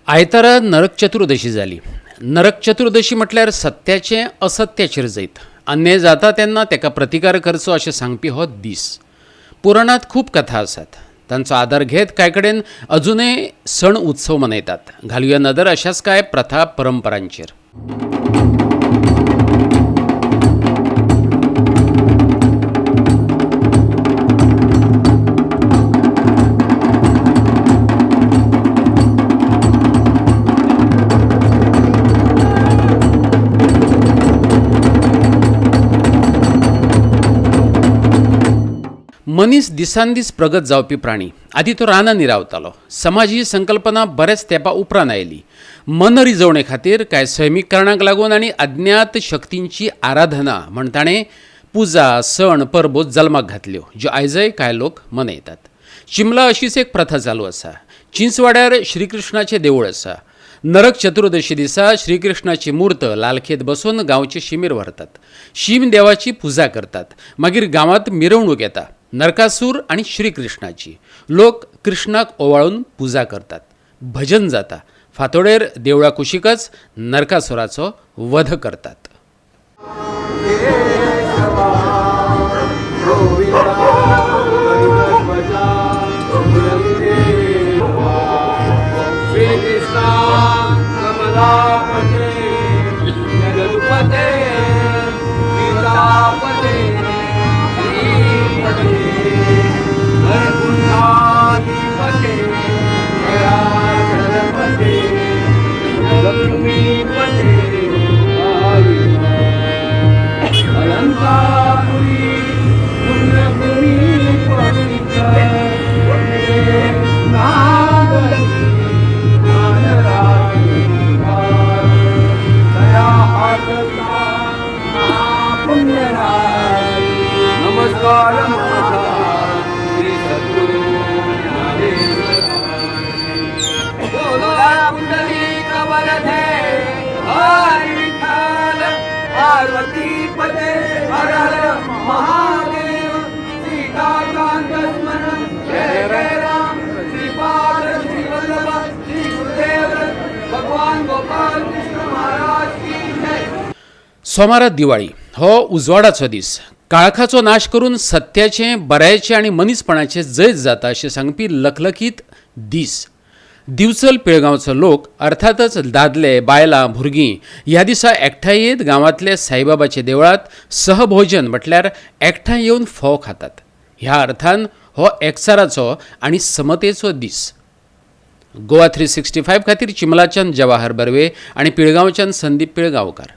आयतारा नरक चतुर्दशी जाली. नरक चतुर्दशी म्हटल्यार सत्याचें असत्याचेर जैत. अन्याय जाता तेन्ना ताका प्रतिकार करचो अशें सांगपी हो दीस. पुराणांत खूब कथा आसात, तांचो आदार घेत कांय कडेन अजुनय सण उत्सव मनयतात. घालुया नदर अशाच कांय प्रथा परंपरांचेर. मनीस दिसान दीस प्रगत जावपी प्राणी. आदी तो रानांनी रावतालो. समाज ही संकल्पना बऱ्याच तेंपा उपरांत आयली. मनरिजवणे खातीर कांय सैमीक कारणांक लागून आनी अज्ञात शक्तींची आराधना म्हण ताणें पुजा, सण, परबो जल्माक घातल्यो, ज्यो आयजय कांय लोक मनयतात. चिमला अशीच एक प्रथा चालू आसा. चिंचवाड्यार श्रीकृष्णाचें देवूळ आसा. नरक चतुर्दशी दिसा श्रीकृष्णाची मूर्त लालखेत बसून गांवचे शिमेर व्हरतात. शीम देवाची पुजा करतात. मागीर गांवांत मिरवणूक येता नरकासूर आनी श्रीकृष्णाची. लोक कृष्णाक ओवाळून पुजा करतात. भजन जाता. फांतोडेर देवळा कुशीकच नरकासुराचो वध करतात. सोमारा दिवाळी हो उजवाडाचो दीस. काळखाचो नाश करून सत्याचें, बऱ्याचें आनी मनीसपणाचें जैत जाता अशें सांगपी लखलखीत दीस. दिवचल पिळगांवचो लोक अर्थातच दादले, बायलां, भुरगीं ह्या दिसा एकठांय येत गांवांतले साईबाबाच्या देवळांत सहभोजन म्हटल्यार एकठांय येवन फोव खातात. ह्या अर्थान हो एकचाराचो आनी समतेचो दीस. गोवा 365 खातीर चिमलाच्यान जवाहर बर्वे आनी पिळगांवच्यान संदीप पिळगांवकार.